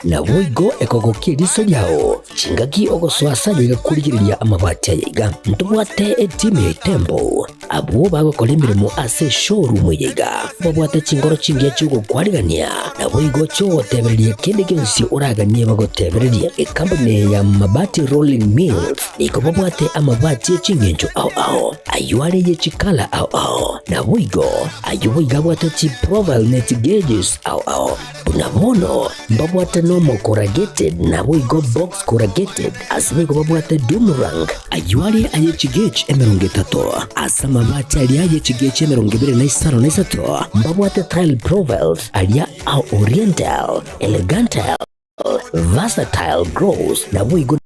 Naboigo ekogokia eriso riao chingaki ogosoa ase aye iga korigereria amabati aye iga. Ntobwate etimu ya Itembo, abwo bagokora emeremo ase eshowroom eye iga. Babwate chingoro chingiya chi'ogokwarigania, naboigo chi'ogotebereria kende gionsi oraganie bagotebererie. Ekampuni eye ya Mabati Rolling Mills nigo babwate amabati e chingencho ao ao, ayio are ye chikala ao ao, naboigo ayio boigo abwate chiprofile ne chigauges ao ao. Buna bono mbabwate nomo corrugated naboigo box corrugated, ase boigo babwate doom rank, ayio are aye chigauge 30, ase amabati aria aye chigauge 23 mbabwate tile profiles aria a oriental, elegantile, versatile gross naboigo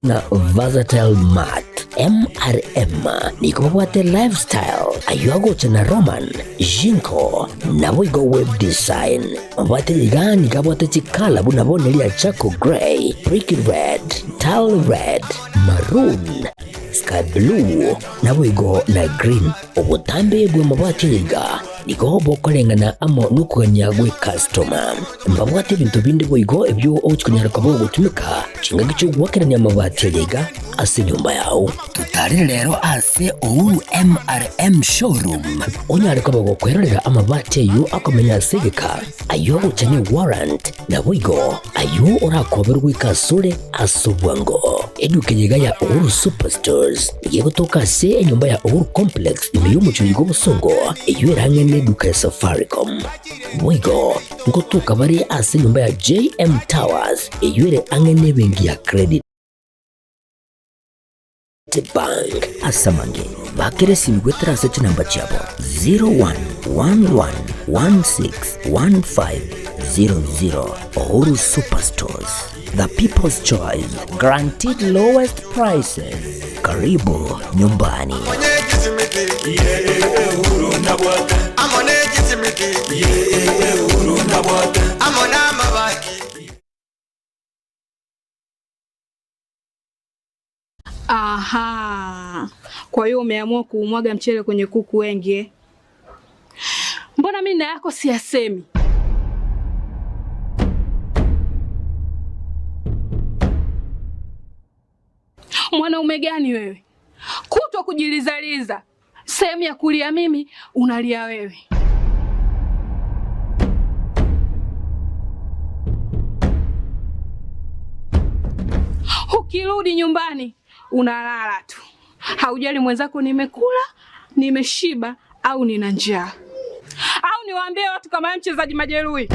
na Versatile Mat, MRM, nigo babwate Lifestyle, ayio agocha na Roman, Jinko, naboigo Web Design. Babwate iga nigo abwate chikala buna bono eria Charcoal Grey, Brick Red, Tile Red, Maroon, Sky Blue, naboigo na Green. Obotambe bw'amabati aya iga nigo bokoreng'ana amo nokogania gw'ekastoma. Mbabwate ebinto binde boigo ebio ogochia konyara koba ogotumeka chingaki chi'ogoakerania amabati aya iga ase enyomba yao. Totarere rero ase Uhuru MRM Showroom onyare koba gokwerorera amabati ayio akomenya ase egeka, ayio agocha ne warrant, naboigo ayio orakoberwe goika asore ase obwango. Eduka eye iga ya Uhuru Superstores nigo egotoka ase enyomba ya Uhuru Complex ime y'omochie oyo bw'obosongo eyio ere ang'e neduka ya Safaricom. Boigo ngotoka bare ase enyomba ya JM Towers eyio ere ang'e nebenki ya Credit Bank. Ase amange, bakera esimi goetera ase chinamba chiabo 0111161500. Uhuru Superstores, the people's choice, guaranteed lowest prices. Karibu nyumbani. Aha, kwa hiyo umeamua kuumwaga mchele kwenye kuku wengi eh? Mbona mimi na yako siyasemi? Mwanaume gani wewe? Kutwa kujilizaliza, sehemu ya kulia mimi unalia wewe. Ukirudi nyumbani unalala tu, haujali mwenzako nimekula, nimeshiba au nina njaa. Au niwaambie watu kama wewe mchezaji majeruhi,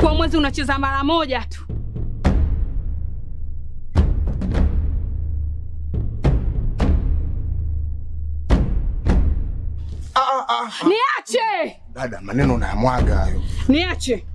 kwa mwezi unacheza mara moja tu. Niache! Dada, maneno unayamwaga hayo. Niache.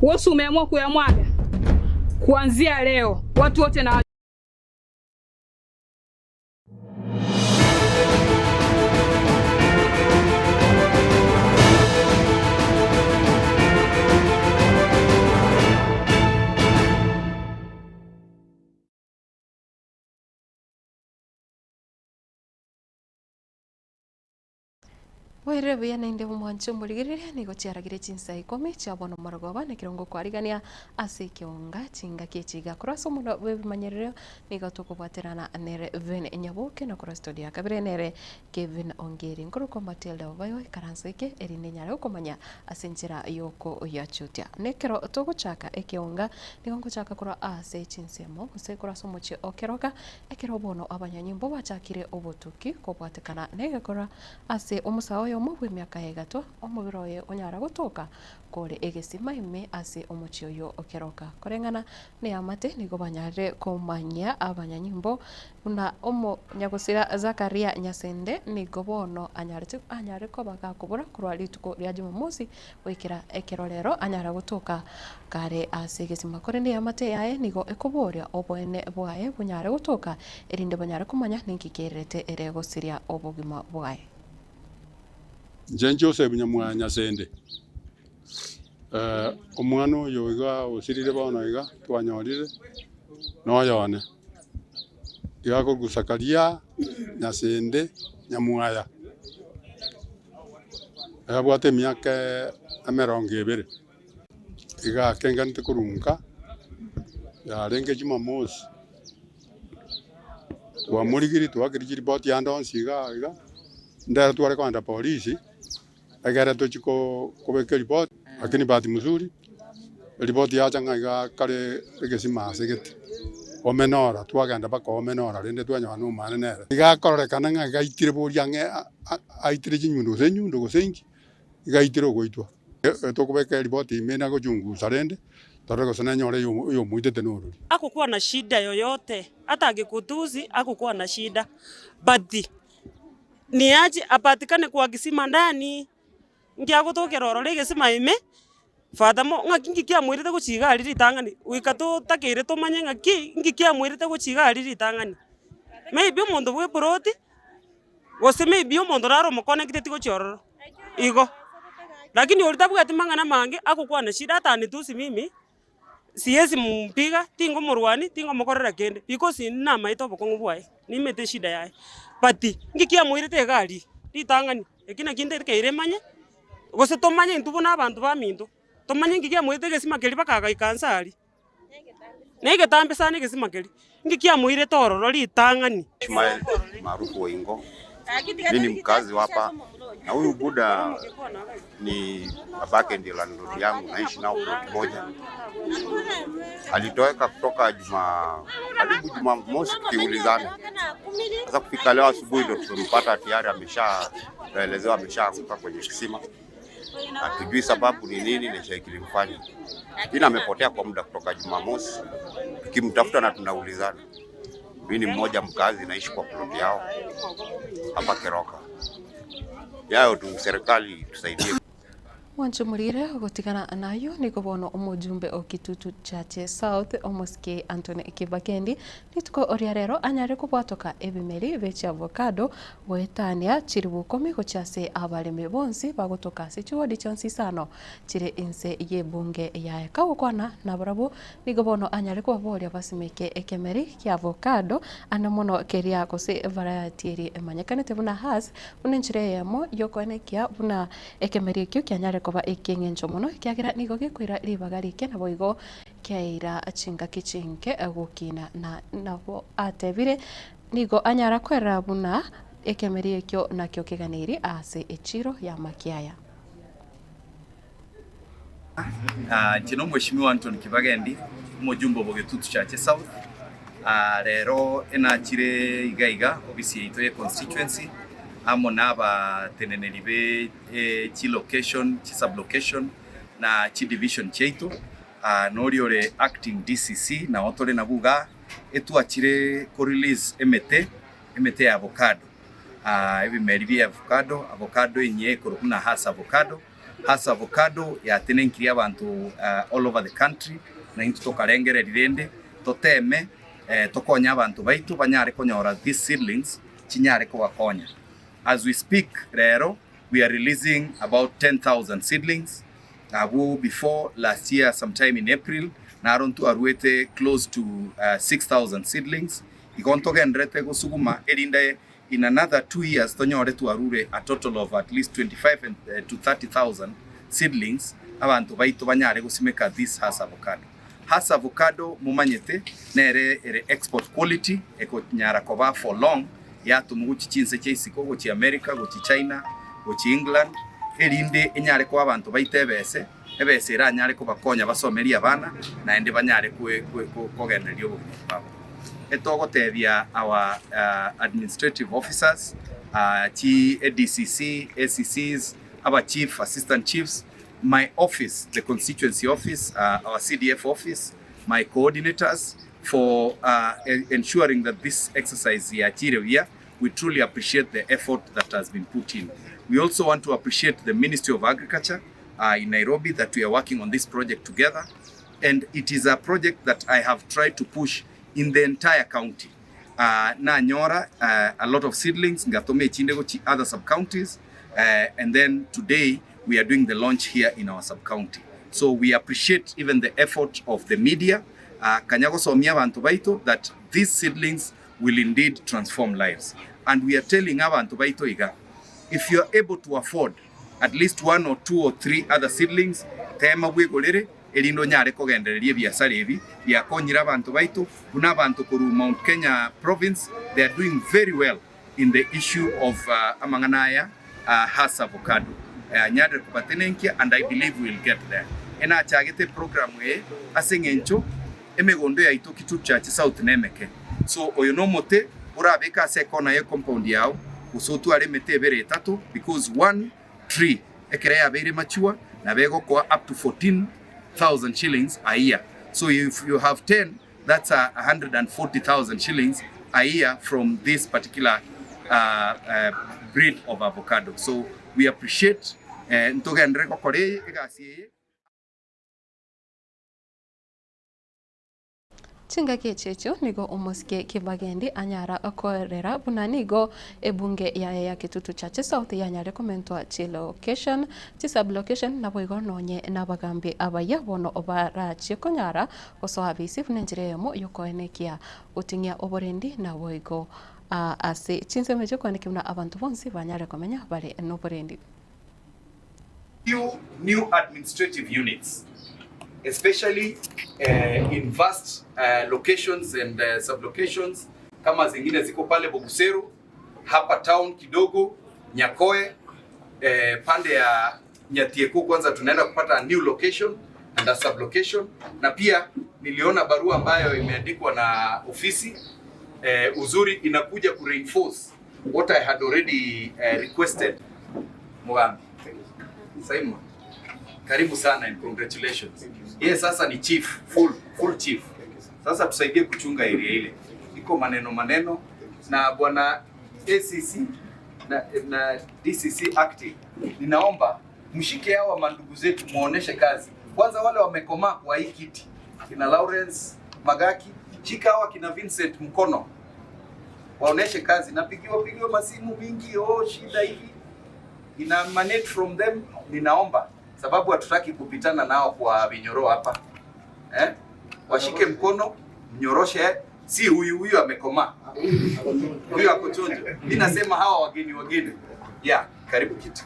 Wewe umeamua kuyamwaga. Kuanzia leo watu wote na Boirire buya naende omwanche omorigereria nigo chiaragire chinsa ikomi chia bono morogoba na ekerongo kwarigania ase ekeonga chingaki echi iga korwa ase omonwa bw'ebimanyererio nigo tokobwaterana nere Vin Nyaboke na korwa studio ya kabere nere Kevin Ongeri nkorokwa Matilda Obayo ikaranso eke erinde nyare gokomanya ase enchera yokoyachutia. Nekero togochaka ekeonga nigo ngochaka korwa ase chinsemo gose korwa ase omochie o Keroka ekero bono abanyanyimbo bachakire obotuki kobwatekana negekora Ase omosae oyomo bw'emiaka ya egatwa, omobere oye onyara gotoka kore egesima ime ase omochie oyio o Keroka. Koreng'ana neamate nigo banyarire komanyia abanyanyimbo buna omonyagosira Zakaria Nyasende nigo bono anyarete anyare koba gakobora korwa rituko ria Jumamosi goikera ekero rero anyare gotoka kare ase egesima. Korende eamate yaye nigo ekoboria oboene bwaye bonyare gotoka, erinde banyare komanya ninki kererete ere gosiria obogima bwaye. Inche Joseph Nyamwanyasende, omwana oyo iga osirire bono iga twanyorire noyone, iga akorokwa Zakaria Nyasende Nyamwaya. Abwate emiaka emerongo ebere. Iga akenganete korwa nka, yarenge Jumamosi, twamorigirie twaakire chiripoti ande onsi iga iga, ndero tware kogenda polisi, egere tochie kobeka eripoti, lakini bahati mzuri, eripoti yacha ng'a iga kare egesima ase gete, omenora, twagenda mpaka omenora rende twanyora na omwana nere. Iga akororekana ng'a iga aitire boria ang'e aitire chinyundo gose enyundo gose inki, iga aitire ogoitwa. Tokobeka eripoti ime na gochungusa rende, torore gose nenyore oyomoitete norori. Hakukuwa na shida yoyote, hata akikutusi hakukuwa na shida but ni aje apatikane kwa kisima ndani, nki agotokera ororo egesima ime, furthermore ng'aki nki kiamoirete gochia iga aria ritang'ani, goika totakeire tomanye ng'aki nki kiamoirete gochia iga aria ritang'ani. Maybe omonto bwa eploti, gose maybe omonto naro omokonecteti gochia ororo, igo. Lakini oria tabwati mang'ana mange agokwana shida hata anitusi mimi. Siezi mpiga, tingomorwania, tingomokorera kende, because inde namaete obokong'u bwaye, nimete eshida yaye. But nki kiamoirete iga aria ritang'ani, eki nakio ntekeire manye, gose tomanye intwe buna abanto baminto, tomanye nki kiamoirete egesima keria mpaka agaika nse aria. Na egetambe sana egesima keria, nki kiamoirete ororo ritang'ani. Ishmael maarufu Oingo. Mimi ni mkazi wa hapa na huyu Buda ni babake ndio landlord yangu, naishi nao plot moja. Alitoweka kutoka juma karibu Jumamosi tukiulizana. Sasa kufika leo asubuhi ndo tumempata tayari amesha tunaelezewa ameshaanguka kwenye kisima. Hatujui sababu ni nini na cha kilimfanya, lakini amepotea kwa muda kutoka Jumamosi, tukimtafuta na tunaulizana. Mimi ni mmoja mkazi, naishi kwa plot yao hapa Keroka. Yayo tu, serikali tusaidie. Mwanche morire ogotigana nayio nigo bono omojumbe o Kitutu Chache South omosike Anthony Kibagendi rituko oria rero anyare kobwatoka ebimeri bie chiavocado goetania chiribu ikomi gochia ase abaremi bonsi bagotoka ase chiwodi chionsi isano chire inse y'ebunge yaye. Kagokwana nabarabwo Nigo bono anyare kobaboria basimeke ekemeri ki'avocado, ande mono keria gose variety eria emanyekanete buna Hass, buna enchera eyemo y'okoenekia buna ekemeri ekio kianyare koba eki'eng'encho mono, ekiagera nigo gekoira ribaga rike naboigo kiaira chingaki chinke gokina. Na nabo atebire, nigo anyara kwerera buna ekemeri ekio nakio keganeirie ase echiro y'amakiaya. Inche nomweshimiwa Anthony Kibagendi, omojumbe o Bogetutu Chache South. Rero enachire iga iga ofisi yaito ye constituency amo na abateneneri be chi location, chi sub location na chi division chiaito, noria ore acting DCC nao tore nabwo igaa, etwachire ko release emete, emete ya avocado, ebimeri bia avocado, avocado enyia ekorokwa buna Hass avocado. Ase avocado yatenenkirie abanto all over the country, na intwe tokarengereria rende toteme tokonye abanto baito banyare konyora these seedlings chinyare kobakonya. As we speak rero we are releasing about 10,000 seedlings, abwo before last year sometime in April naro ntwaruete close to 6,000 seedlings, igo ntogendererete gosuguma erinde In another 2 years tonyore twarure a total of at least 25 to 30,000 seedlings abanto baito banyare gosimeka this Hass avocado. Hass avocado momanyete nere ere export quality ekonyara koba for long yatomwa gochia chinse chia isiko gochia America gochia China gochia England erinde enyare koa abanto baito ebese ebese eranyare kobakonya basomerie abana naende banyare kogendereria obogima bwabo. Etogotebia our administrative officers, chi ADCC, ACCs, aba chief, assistant chiefs, my office, the constituency office, our CDF office, my coordinators for ensuring that this exercise yachire buya, we truly appreciate the effort that has been put in. We also want to appreciate the Ministry of Agriculture in Nairobi that we are working on this project together and it is a project that I have tried to push in the entire county. Nanyora a lot of seedlings ngatoma echinde gochi other sub counties and then today we are doing the launch here in our sub county. So we appreciate even the effort of the media kanya gosomia abanto baito that these seedlings will indeed transform lives and we are telling abanto baito iga if you are able to afford at least one or two or three other seedlings tema bwegorere. erinde onyare kogendereria ebiasara ebi biakonyire abanto baito buna abanto korwa Mount Kenya province they are doing very well in the issue of amang'ana aya a Hass avocado nyarire kobatenenkia and I believe we will get there. Enachagete eprogram eye ase eng'encho emegondo yaito Kitutu Church South nemeke so oyo nomote orabeke ase ekona ye compound yao gose otware emete ebere etato because one tree ekero yabeire mature nabo egokoa up to 14,000 shillings a year so if you have 10 that's a 140,000 shillings a year from this particular uh, uh, breed of avocado so we appreciate eh, ntogenderere gokora eye egasi eye. Chingaki echi echio nigo omosike Kibagendi anyara koerera buna nigo ebunge yaye ya Kitutu Chache South yanyare komentwa chilocation, chisublocation naboigo nonye nabagambi abayia bono barachie konyara gosoa abisi buna enchera eyemo yokoenekia goting'ia oborendi naboigo ase chinsemo echio koenekia buna abanto bonsi banyare komenya bare noborendi. Few new administrative units especially in vast locations and sublocations kama zingine ziko pale Boguseru hapa town kidogo Nyakoe pande ya Nyatieku kwanza tunaenda kupata a new location and a sublocation, na pia niliona barua ambayo imeandikwa na ofisi uzuri inakuja ku reinforce what I had already requested. Mugambi Simon, karibu sana and congratulations. Yeye sasa ni chief, full, full chief. Sasa tusaidie kuchunga area ile, iko maneno maneno na bwana ACC na DCC acting, ninaomba mshike hawa mandugu zetu muoneshe kazi kwanza, wale wamekomaa kwa hii kiti kina Lawrence Magaki, shika hawa kina Vincent mkono waoneshe kazi. Napigiwa pigiwa masimu mingi, oh shida hivi ina emanate from them. Ninaomba sababu hatutaki kupitana nao kwa vinyoro hapa eh? Washike mkono mnyoroshe, si huyu huyu amekomaa, huyu ako chonjo. Mimi nasema hawa wageni wageni, yeah, karibu kiti,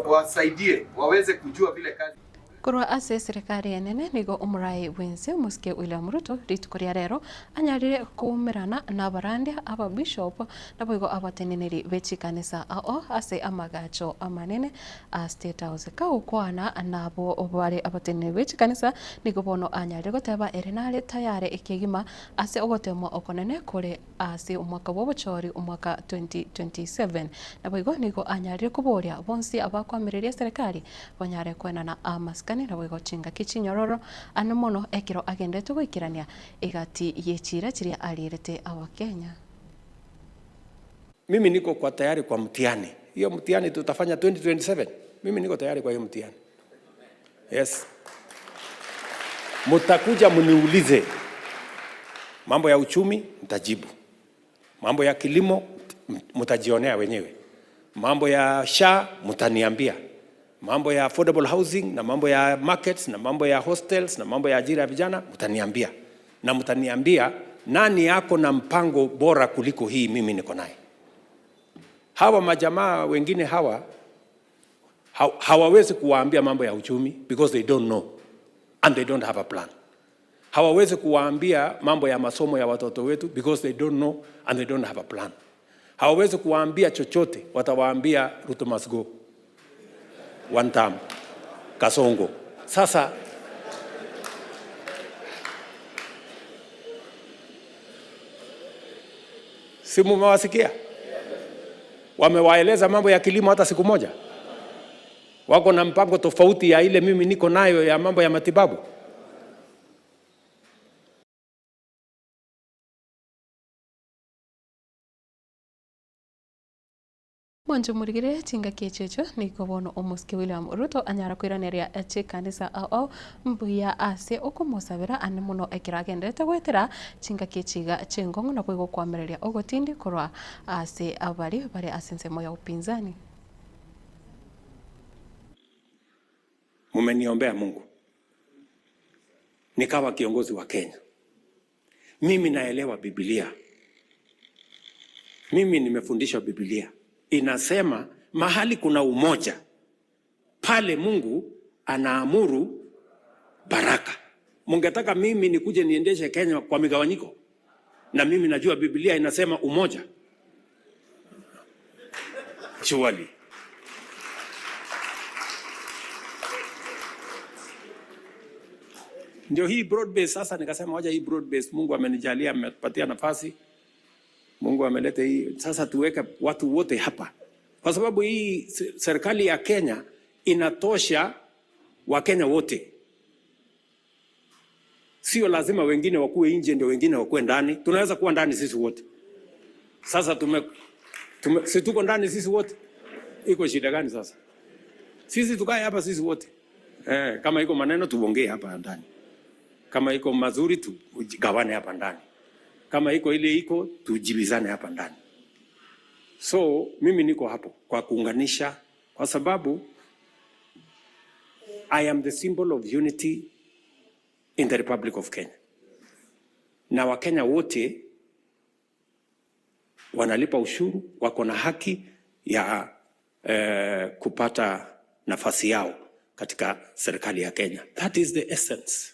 wasaidie waweze kujua vile kazi Korwa ase eserekari enene nigo omorai bwense omosike William Ruto rituko ria rero anyarire koumerana na abarandia, ababishop naboigo abateneneri be chikanisa ao ase amagacho amanene a State House. Kagokwana nabo bare abateneneri be chikanisa nigo bono anyarire goteba ere nare tayare ekegima ase ogotemwa okonene kore ase omwaka bwa obochori omwaka 2027. Naboigo nigo anyarire koboria bonsi abakwamireria eserekari banyare koenana amasikani naboigo chingaki chinyororo ane mono ekero agenderete goikerania egati ye chira chiria arierete abakenya. Mimi niko kwa tayari kwa mtihani. Hiyo mtihani tutafanya 2027. Mimi niko tayari kwa hiyo mtihani. Yes. Mutakuja mniulize mambo ya uchumi, nitajibu. Mambo ya kilimo mtajionea wenyewe. Mambo ya SHA mtaniambia. Mambo ya affordable housing na mambo ya markets na mambo ya hostels na mambo ya ajira ya vijana mtaniambia. Na mtaniambia nani yako na mpango bora kuliko hii mimi niko naye. Hawa majamaa wengine hawa hawawezi kuwaambia mambo ya uchumi because they don't know and they don't have a plan. Hawawezi kuwaambia mambo ya masomo ya watoto wetu because they don't know and they don't have a plan. Hawawezi kuwaambia chochote, watawaambia Ruto must go. One term. Kasongo. Sasa si mumewasikia? Wamewaeleza mambo ya kilimo hata siku moja? Wako na mpango tofauti ya ile mimi niko nayo ya mambo ya matibabu. Mwancho morigere chingaki echi echio nigo bono omosike William Ruto anyara koiraneria chikanisa ao ao mbuya ase okomosabera ane mono ekero agenderete goetera chingaki echiga chingong'u nabo egokwamereria ogotindi korwa ase abari bare ase ensemo ya upinzani. Mumeniombea Mungu nikawa kiongozi wa Kenya. Mimi naelewa Biblia. Mimi nimefundishwa Biblia. Inasema mahali kuna umoja, pale Mungu anaamuru baraka. Mungetaka mimi nikuje niendeshe Kenya kwa migawanyiko? Na mimi najua Biblia inasema umoja. Surely. Ndio hii broad base sasa, nikasema wacha hii broad base, Mungu amenijalia, amepatia nafasi, Mungu ameleta hii sasa, tuweke watu wote hapa, kwa sababu hii serikali ya Kenya inatosha Wakenya wote, sio lazima wengine wakuwe nje ndio wengine wakuwe ndani. Tunaweza kuwa ndani sisi wote. Sasa tume, tume, si tuko ndani sisi wote, iko shida gani sasa? Sisi tukae hapa sisi wote eh, kama iko maneno tuongee hapa ndani, kama iko mazuri tugawane hapa ndani, kama iko ile iko tujibizane hapa ndani. So mimi niko hapo kwa kuunganisha, kwa sababu I am the symbol of unity in the Republic of Kenya, na Wakenya wote wanalipa ushuru, wako na haki ya kupata nafasi yao katika serikali ya Kenya. That is the essence.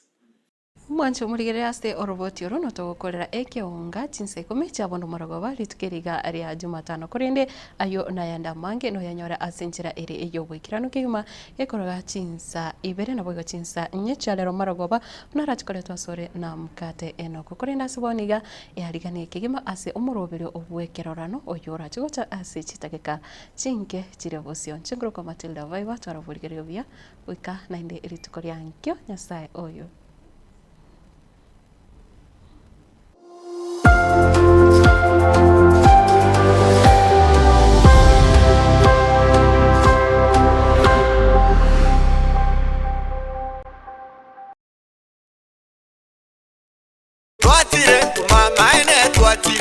Mwanche omorigerere ase oroboti oro notogokorera ekeonga chinsa ikomi chia bono morogoba rituko eriga ria Jumatano korende ayo nayande amange noyanyore ase enchera ere ey'oboikeranu kegima gekoroga chinsa ibere naboigo chinsa inye chia rero marogoba buna arache koretwa asore na mokate Enock. Korende ase bono iga eariganie kegima ase omoroberio bw'ekerorano oyio orache gocha ase chidakika chinke chire bosio. Inche nkorokwa Matilda Vaiba twara oborigereria obuya goika naende rituko ria nkio Nyasaye oyo.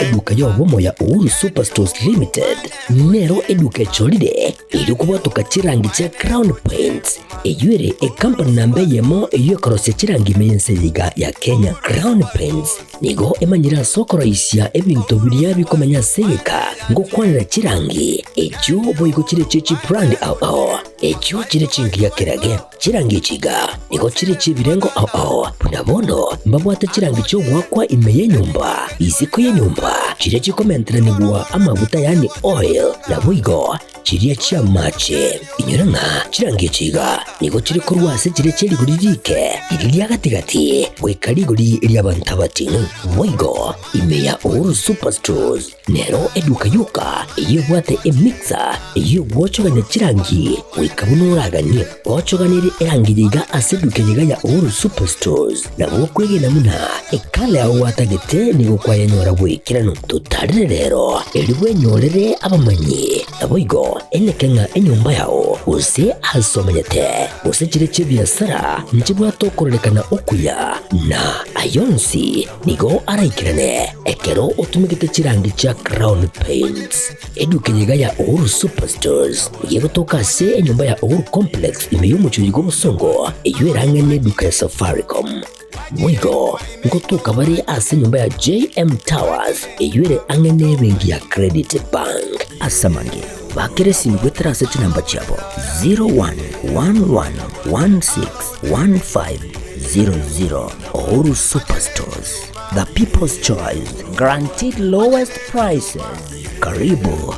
Eduka y'obomo ya Uhuru Superstores Limited nero eduka echorire erio kobwatoka chirangi chia Crown Paints eyio ere ekampani namba eyemo eyio ekorosia chirangi ime y'ense eye iga ya Kenya. Crown Paints nigo emanyire ase okoroisia ebinto biria bikomenya ase egeka ngokwanera chirangi echio boigo chire chie chibrand ao ao echio chire chingiya kerage. Chirangi echi iga nigo chire chi'ebirengo ao ao, buna bono mbabwate chirangi chi'ogoakwa ime y'enyomba, isiko y'enyomba, chiria chikomenteranigwa amaguta yaani oil, naboigo chiria chi'amache. Inyora ng'a chirangi echi iga nigo chire korwa ase chiria chie rigori riike, riria ria gati-gati, goika rigori ri'abanto abating'u. Boigo ime ya Uhuru Superstores Nero eduka yoka eyio ebwate emixer eyio egwochogania chirangi goika buna oraganie. Gochoganerie erangi yaiga ase eduka eyeiga ya Uhuru Superstores nabo okwegena buna ekala yao gwatagete nigo kwayenyora bw'ekeranu. Totarire rero erio bwenyorere abamanyi naboigo eneke ng'a enyomba yao gose ase omenyete gose chire chi'ebiasara nchibwate okororekana okuya na ayonsi Nigo araikerane ekero otumegete chirangi chia Crown Paints. Eduka eye iga ya Uhuru Superstores nigo egotoka ase enyomba ya Uhuru Complex ime y'omochie bw'obosongo eyio ere ang'e n'eduka ya Safaricom. Boigo ngotoka bare ase enyomba ya JM Towers eyio ere ang'e n'ebenki ya Credit Bank. Ase amange, bakera esimi goetera ase chinamba chiabo 0111161500. Uhuru Superstores, the people's choice, guaranteed lowest prices. Karibu.